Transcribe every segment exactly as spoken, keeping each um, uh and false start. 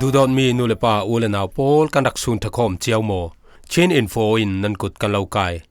Duhdawtmi nu le pa, u le nau pawl, kan rak sun ṭha khawm cio maw? Chin Info in nan kut kan lo kai.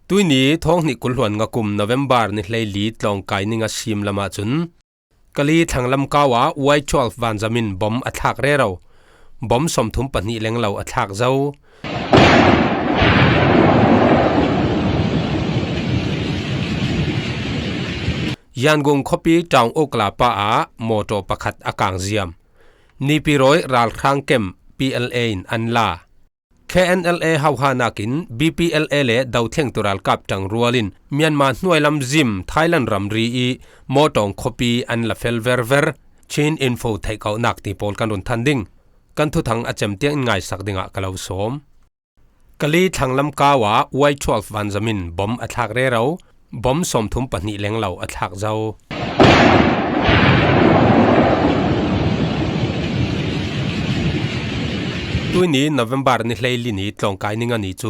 Tuini thawng hnih kul hluan nga kum November ni hleili tlawngkai ni nga sim lamah cun Kali thlanglam kau ah Y twelve vanzam in bom a thlak rero. Bom sawmthum pahnih leng lo a thlak zo. Yangon khuapi Taung Oglala pah ah mawtaw pakhat a kang ziam. Nipirawi ralhrang kem P L A in an la. K N L A hohanakin B P L A le dothlengtu ralkap ṭangrual in Myanmar hnuailam zim Thailand ramri i Mawtawng khuapi an la fel verver. Chin Info theihkauhnak ti pawl kan run than ding. Kan thuthang a cem tiang in ngaisak dingah ka lo sawm. Kali thlanglam kau ah Y twelve vanzam in bom a thlak rero. Bom sawmthum pahnih leng lo a thlak zo. Tuini November ni hleili ni tlawngkai ni nga ni cu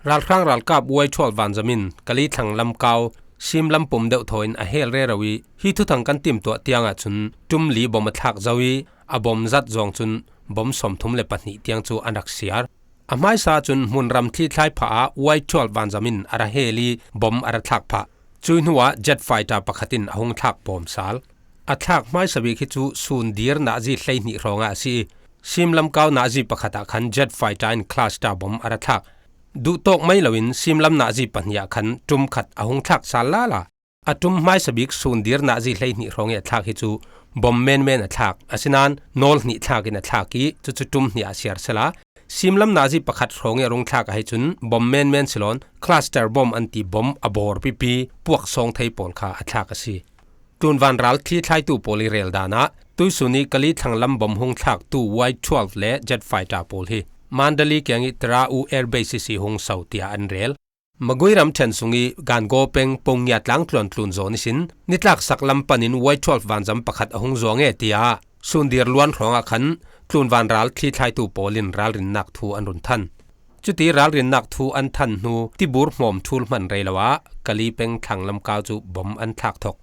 ralhrang ralkap Y twelve vanzam in Kali thlanglam kau simlam pum deuh thaw in a hel rero i, hi thuthang kan timtuah tiang ahcun ṭum li bom a thlak zo i, a bom zat zawng cun bom sawmthum le pahnih tiang cu an rak siar. A hmaisa cun hmunram thlithlai phah ah Y twelve vanzam in a ra hel i bom a ra thlak phah. Cui hnuah jet fighter pakhat in a hung thlak pawm sal. A thlak hmaisa bik hi cu sun dir nazi hleihnih hrawngah a si i, simlam kau nazi pakhat ah khan jet fighter in cluster bom a ra thlak. Duhtawk mai loin simlam nazi pahnih ah khan ṭum khat a hung thlak sal lala. A ṭum hmaisa bik sun dir nazi hleihnih hrawng i a thlak hi cu bom menmen a thlak. Asinain nawl hnih thlak in a thlak i, cucu ṭum hnih ah siar sela, simlam nazi pakhat hrawng i a rung thlak ahi cun bom menmen si loin cluster bom an ti bom a bawr pipi puak sawng thei pawl kha a thlak a si. Tlunvan ral thlithlaitu pawl i rel dan ah tuisun i Kali thlanglam bom hung thlaktu Y twelve le jet fighter pawl hi Mandalay kiang i Tara U Air Base ihsi hung so tiah an rel. Magui ramṭhen sung i Gangaw peng Pongia tlang tluan tlun zawn ihsin nitlak sak lam panin Y twelve vanzam pakhat a hung zuang e tiah sun dir luan hrawngah khan tlunvan ral thlithlaitu pawl in ralrinnak thu an run than. Cuti ralrinnak thu an than hnu tibur hmawm ṭhul hman rei lo ah Kali peng thlanglam kau cu bom an thlak thok.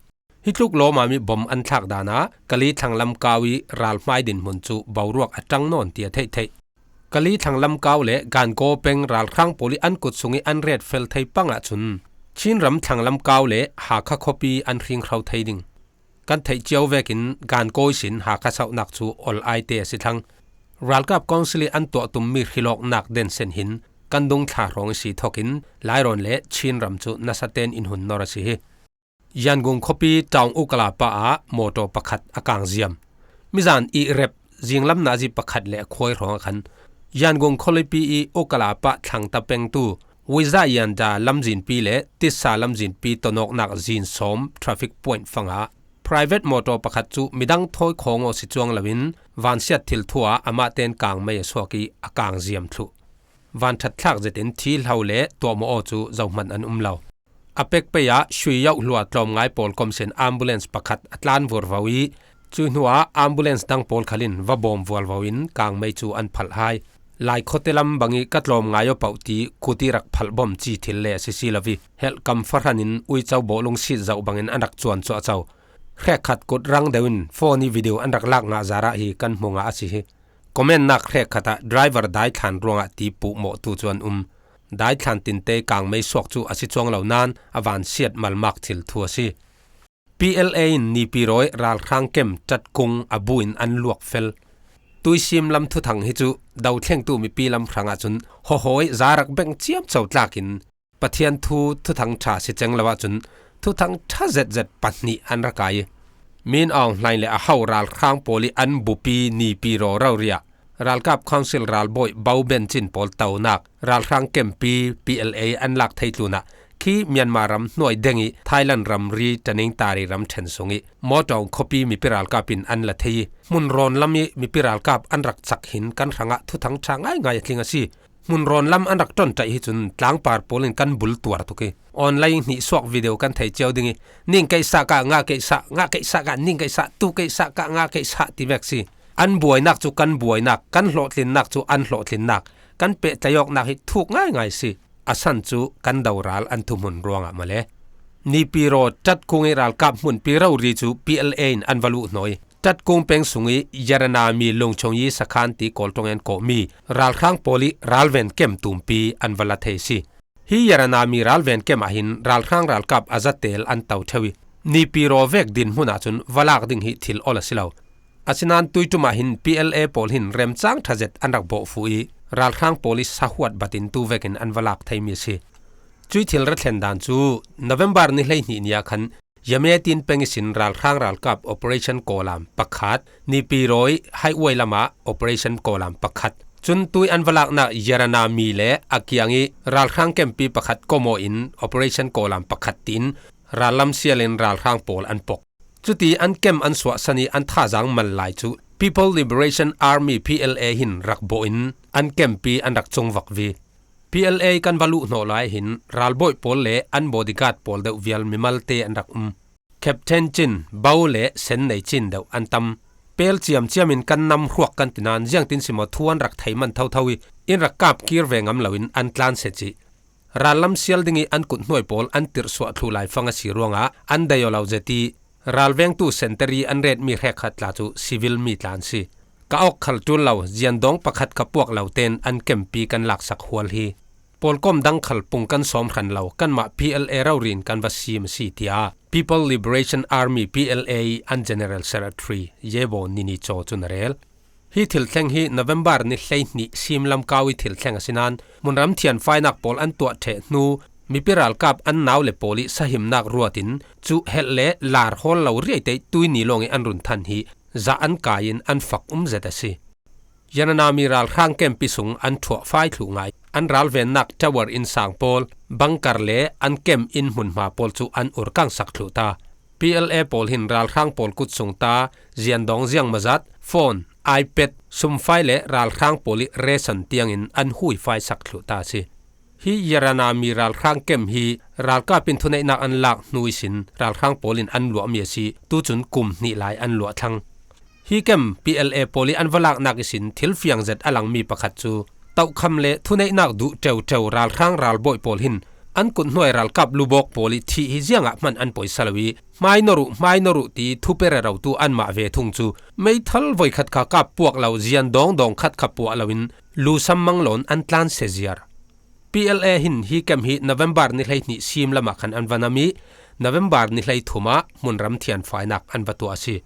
Hi tluk lawmami bom an thlak dan ah Kali thlanglam kau i ral hmai dinhmun cu boruak a ṭang nawn tiah theih theih. Kali thlanglam kau le Gangaw peng ralhrang pawl i an kut sung i an ret fel thei pang ahcun Chinram thlanglam kau le Hakha khuapi an hring hro thei ding. Kan theih cio vekin Gangaw ihsin Hakha sauhnak cu ol aite a si thlang. Ralkap Council i an tuah tummi hrilawknak densen hin kan dungthla hrawng i si thokin Lairawn le Chinram cu nasa ten in hun nor a si hi. Yangon khuapi Taung Oglala pah ah mawtaw pakhat a kang ziam. Mizan i rep zinglam nazi pakhat le a khuai hrawng a khan Yangon khualipi i Oglala pah thlangta pengtu Wizayanda lamzinpi le Tisa lamzinpi tonawknak zin sawm traffic point fangah private mawtaw pakhat cu midang thawi khawng aw si cuang loin vansiat thil thu ah amah ten kangmei a suak i a kang ziam thluh. Van ṭhat thlak zetin thi hlo le tuahmawh aw cu zohmanh an um lo. A pek pei ah Shui Yauh hlua tlawmngai pawl kom sin ambulance pakhat a tlan vurvo i, cui hnuah ambulance dang pawl khalin va bawm vualvo in kangmei cu an phalh hai. Lai khuate lam bang i ka tlawmngai aw pauh ti kuti rak phalh bawm ci thil le a si si lo i, helhkam fahran in uico bawhlung sit zoh bangin an rak cuan cuahco. Hrekkhat kut rang deuh in phone i video an rak lak ngah zarah hi kan hmu ngah a si hi. Comment nak hrekkhat ah driver daithlan ruangah ti puhmawhtu cu an um. Daithlan tinte kangmei suak cu a si cuang lo nain a van siat malmak thil thu a si. P L A in Nipirawi ralhrang kem Ṭatkung a bu in an luak fel. Tuisim lam thuthang hi cu dothlengtu mipi lam hrangah cun hawhawi zarak beng ciamco tlakin Pathian thu thuthang ṭha si ceng lo ahcun thuthang ṭha zetzet pahnih an ra kai. Min Aung Hlaing le a ho ralhrang pawl i an bupi Nipiraw rori ah ralkap council ralbawi Bo Bent Chin pawl tonak ralhrang kempi P L A an lak thei tlunah khi Myanmar ram hnuai deng i Thailand ramri Tanintari ramṭhen sung i Mawṭawng khuapi mipi ralkap in an la thei i hmun rawn lam i mipi ralkap an rak cak hin kan hrangah thuthang ṭha ngaingai a tling a si. Hmun rawn lam an rak ṭawnṭaih hi cun tlangpar pawl in kan bul tuar tuk i online hnih suak video kan thei cio ding i ning keihsah ka ngah keihsah, ngah keihsah ka ning keihsah, tu keihsah ka ngah keihsah ti vek si. An buainak cu kan buainak, kan hlawhtlinnak cu an hlawhtlinnak, kan pehtlaih awknak hi thuk ngaingai si. A san cu kan doral an thuhmun ruangah male. Nipiraw Ṭatkung i ralkap hmunpi rori cu P L A in an va luh hnawi. Tatkung peng sung i Yaranami Lungchongyi sakhan ti Kawl ṭawng en kawhmi ralhrang pawl i ralven kem tumpi an va la thei si. Hi Yaranami ralven kem ah hin ralhrang ralkap a za tel an to theu i, Nipiro vek dinhmun ah chun va lak ding hi thil awl a si lo. Asinan tuiṭum ah hin P L A pawl hin remchang ṭha zet an rak bawh fu i, ralhrang pawl i sahuat bat in tu vekin an va lak thei mi a si. Cui thil rethlen dan cu November ni hleihnih ni ah khan Yametin peng ihsin ralhrang ralkap Operation Kawlam pakhat, Nipiro i highway lamah Operation Kawlam pakhat, cun tui an va laknak Yaranami le a kiang i ralhrang kempi pakhat komaw in Operation Kawlam pakhat tiin rallam sial in ralhrang pawl an pok. Cuti an kem an suahsan i an thazaang mal lai cu People Liberation Army, P L A, hin rak bawh in an kempi an rak cungvak vi. P L A kan va luh hnawh lai hin ralbawi pawl le an bodyguard pawl deuh vial mimalte an rak um. Captain cin, bo le sen nei cin deuh an tam. Pel ciamciam in kan nam hruak kan ti nain ziangtin simaw thu an rak thei man thotho i, in rak kap kir ve ngam loin an tlan se cih. Rallam sial ding i an kut hnuai pawl an tirhsuah thluh lai fang a si ruangah an dei aw lo zet i, ralvengtu senteri an retmi hrekkhat tla cu civil mi tla an si. Ka awk khal ṭul lo, ziandawng pakhat kha puak lo ten an kempi kan laksak hual hi. Pawlkom dang khal pung kan sawm hran lo, kanmah P L A rori in kan va sim a si, tiah People Liberation Army, P L A, an General Secretary Yebo Nini Chaw cun a rel. Hi thil thleng hi November ni hleihnih sim lam kau i thil thleng a si nain, hmunram thianfainak pawl an tuah ṭheh hnu, mipi ralkap an nau le pawl i sahimnak ruat in, cuh helh le lar hawl lo riaite i tuini lawng i an run than hi zah an kai in an fak um zet a si. Yaranami ralhrang kempi sung an thuah fai thluh ngai. An ralvennak tower innsang pawl, bunker le an kem in hmunhma pawl cu an urkangsak thluh ta. P L A pawl hin ralhrang pawl kut sung ta, ziandawng ziangmazat, phone, iPad, sumfai le ralhrang pawl i ration tiangin an huifaisak thluh ta a si. Hi Yaranami ralhrang kem hi ralkap in thuneihnak an lak hnu ihsin ralhrang pawl in an luahmi a si, tucun kum hnih lai an luah thlang. Hi kem P L A pawl i an va laknak ihsin thil fiang zet a langmi pakhat cu tohkham le thuneihnak duh ṭeuṭeu ralhrang ralbawi pawl hin an kut hnuai ralkap lubawk pawl i thih hi ziangah hman an poisa lo i, hmai nor uh, hmai nor uh ti thupe rerotu anmah ve thung cu meithal voikhat kha kap puak lo, zian dawngdawng khat kha puah loin lusam manglawn an tlan se ziar. P L A hin hi kem hi November ni hleihnih sim lamah khan an va nam i, November ni hleithum ah hmunram thianfainak an va tuah a si.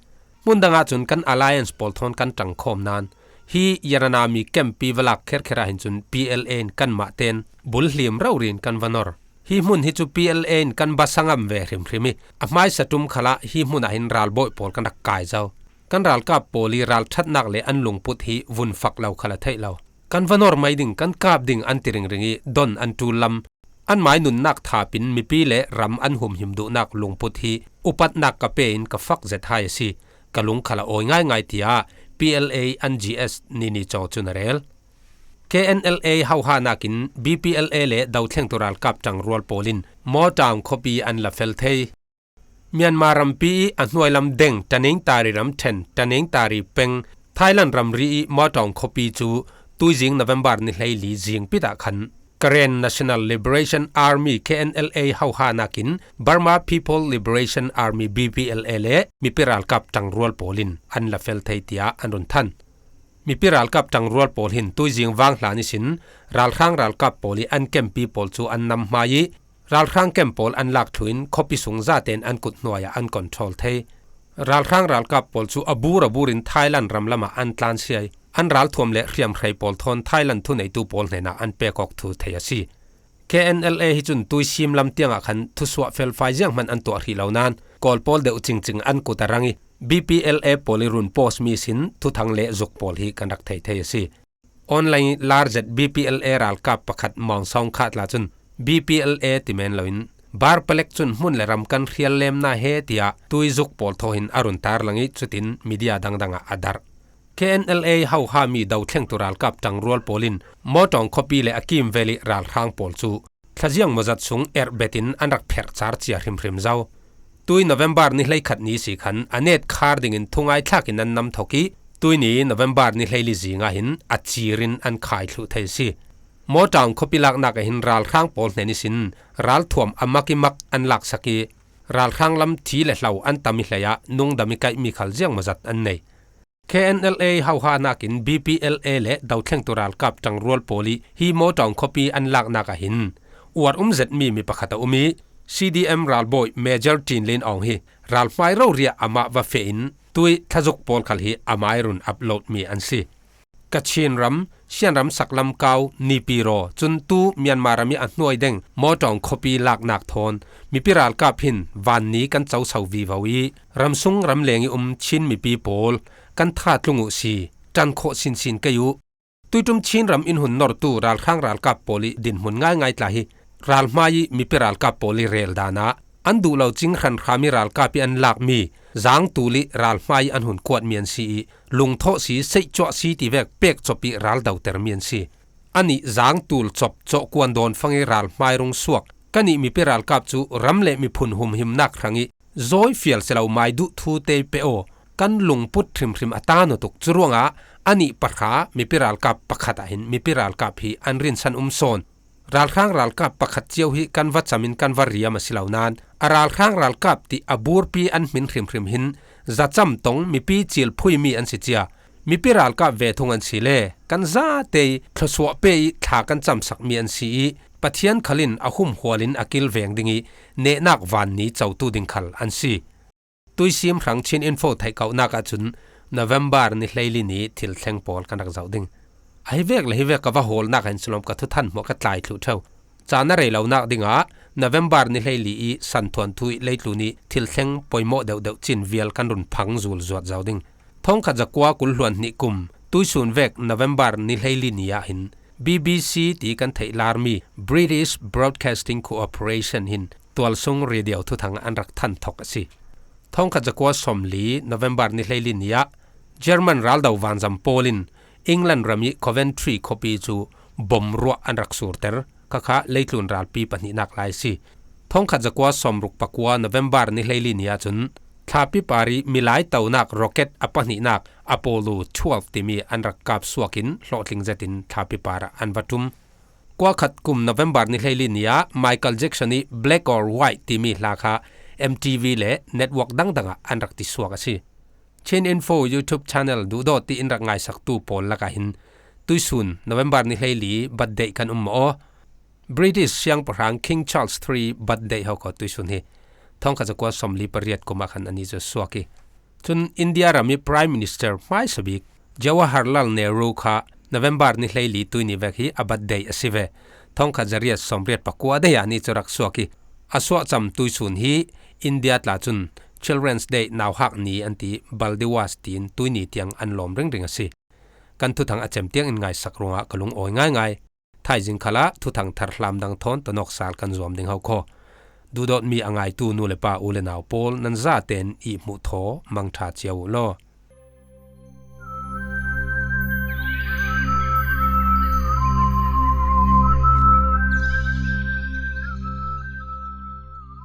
Hmun dangah cun kan alliance pawl thawn kan ṭangkhawm nain, hi Yaranami kempi va lak kherkher ah hin cun P L A in kanmah ten bul hlim rori in kan va nor. Hi hmun hi cu P L A in kan basa ngam ve hrimhrim i, a hmaisa ṭum khalah hi hmun ah hin ralbawi pawl kan rak kai zo. Kan ralkap pawl i ralṭhatnak le an lungput hi vun fak lo khal a theih lo. Kan va nor mai ding, kan kap ding an ti ringring i don an ṭul lam. Anmai nunnak thapin mipi le ram an humhim duhnak lungput hi upatnak ka pe in ka fak zet hai a si. Ka lung khal a awi ngaingai, tiah P L A an G S Nini Chaw cun a rel. K N L A hohanak in B P L A le dothlengtu ralkap ṭangrual pawl in Mawtaung khuapi an la fel thei. Myanmar rampi i a hnuailam deng Tanintari ramṭhen Tanintari peng Thailand ramri i Mawtaung khuapi cu tuizing November ni hleili zingpit ah khan Karen National Liberation Army, K N L A hohanak in Burma People Liberation Army, B P L A, le mipi ralkap ṭangrual pawl in an la fel thei, tiah an run than. Mipi ralkap ṭangrual pawl hin tuizing vanghlan ihsin ralhrang ralkap pawl i an kempi pawl cu an nam hmai i, ralhrang kem pawl an lak thluh in khuapi sung zaten an kut hnuai ah an control thei. Ralhrang ralkap pawl cu a bur a bur in Thailand ram lamah an tlan siai. An ralthuam le hriamhrei pawl thawn Thailand thuneitu pawl hnenah an pek awk thu thei a si. K N L A hi cun tuisim lam tiangah khan thusuah felfai zianghman an tuah hrih lo nain, Kawl pawl deuh cingcing an kut a rang i, B P L A pawl i run post mi sin thuthang le zuk pawl hi kan rak thei thei a si. Online lar zet B P L A ralkap pakhat Maung Saung Khat la cun B P L A ti men loin, bar palek cun hmun le ram kan hrial lem na he, tiah tuizuk pawl thaw hin a run tarlang i, cutin media dangdang ah a darh. K N L A hoha mi dothlengtu ralkap ṭangrual pawl in Mawtaung khuapi le a kimvel i ralhrang pawl cu thlaziang mawzat sung erhbet in an rak pherh car cia hrimhrim zo. Tui November ni hleikhat ni si khan a net khar dingin thungai thlak in an nam thok i, tuini November ni hleili zing ah hin a cir in an khai thluh thei a si. Mawtaung khuapi laknak ah hin ralhrang pawl hnen ihsin ralthuam a mak i mak an laksak i, ralhrang lam thi le hlau an tam i hlei ah nungdam i kaihmi khal ziangmawzat an nei. K N L A hoha nakin B P L A le dothlengtu ralkap ṭangrual pawl i hi Mawṭawng khuapi an laknak ah hin uar um zetmi mi pakhat a um i, C D M ralbawi Major Tin Lin Aung hi ralhmai roriah amah va feh in tui thlazuk pawl khal hi a mai run upload mi an si. Kachin ram, Shan ram saklam kau Naypyidaw, cun tu Myanmar ram i a hnuai deng Mawṭawng khuapi laknak thawn mipi ralkap hin vanni kan coso vivo i, ramsung ramleng i um Chin mipi pawl kan thatlung uh si, ṭan khawh sinsin kei uh. Tuiṭum Chin ram in hun nortu ralhrang ralkap pawl i dinhmun ngaingai tla hi ralhmai i mipi ralkap pawl i rel dan ah an duh lo cing hranhram i ralkap i an lakmi zangtul i ralhmai i an hun kuatmi an si i, lungthawh si, seihcuah si ti vek pek cop i ral dotermi an si. Anih zangtul cop cawhkuan dawn fang i ralhmai rung suak, kanih mipi ralkap cu ram le miphun humhimnak hrang i zawi fial si lo mai duh thu te pe aw, kan lungput hrimhrim a tan aw tuk. Curuangah anih pahra mipi ralkap pakhat ah hin mipi ralkap hi an rinsan um sawn. Ralhrang ralkap pakhat cio hi kan va cam in kan va riam a si lo nain, a ralhrang ralkap ti a burpi an hmin hrimhrim hin zacam tong mipi cilphuimi an si cia. Mipi ralkap ve thung an si le kan zate i thluasuah pe i thla kan camsakmi an si i, Pathian khal in a humhual in a kilveng ding i nehnak vanni cotu ding khal an si. Tuisim hrang Chin Info theihkauhnak ahcun November ni hleili ni thil thleng pawl kan rak zoh ding. A hi vek le hi vek ka va hawlnak ah hin sulawm ka thuthan hmuah ka tlai thluh ṭheu. Caan a rei lonak dingah November ni hleili i santhuanthu i leitlun i thil thleng poimawh deuhdeuh cin vial kan run phang zul zuat zo ding. Thongkhat zakua kul hluan hnih kum tuisun vek November ni hleili ni ah hin B B C ti kan theih larmi British Broadcasting Corporation hin tualsung radio thuthang an rak than thok a si. Thongkhat zakua sawmli November ni hleili ni ah German raldo vanzam pawl in England ram i Coventry khuapi cu bom ruah an rak surter. Khakha leitlun ralpi pahnihnak lai a si. Thongkhat zakua sawmruk pakua November ni hleili ni ahcun thlapi par i milai tonak rocket a pahnihnak Apollo twelve timi an rak kap suak in hlawhtling zetin thlapi par ah an va ṭum. Kuakhat kum November ni hleili ni ah Michael Jackson i Black or White timi hla kha M T V le network dangdang ah an rak tisuak a si. Chin Info YouTube channel duhdawt ti in rak ngaisaktu pawl lakah hin tuisun November ni hleili birthday kan um maw? British siangpahrang King Charles three birthday ho khaw tuisun hi thongkhat zakua sawmli pariat kum ah khan ani cu suak i, cun India ram i Prime Minister hmaisa bik Jawaharlal Nehru kha November ni hleili tuini vek hi a birthday a si ve. Thongkhat zariat sawmriat pakua dei ah ni cu rak suak i, a suahcam tuisun hi India tla cun Children's Day, nauhak ni an ti, Bal Diwas tiin tuini tiang an lawm ringring a si. Kan thuthang a cem tiang in ngaisak ruangah ka lungawi ngaingai. Thaizing khalah thuthang thar hlam dang thawn tonawk sal kan zuam ding ho khaw. Duhdawtmi a ngaitu nu le pa, u le nau pawl, nan zaten ihmuh thaw mangṭha cio uh law.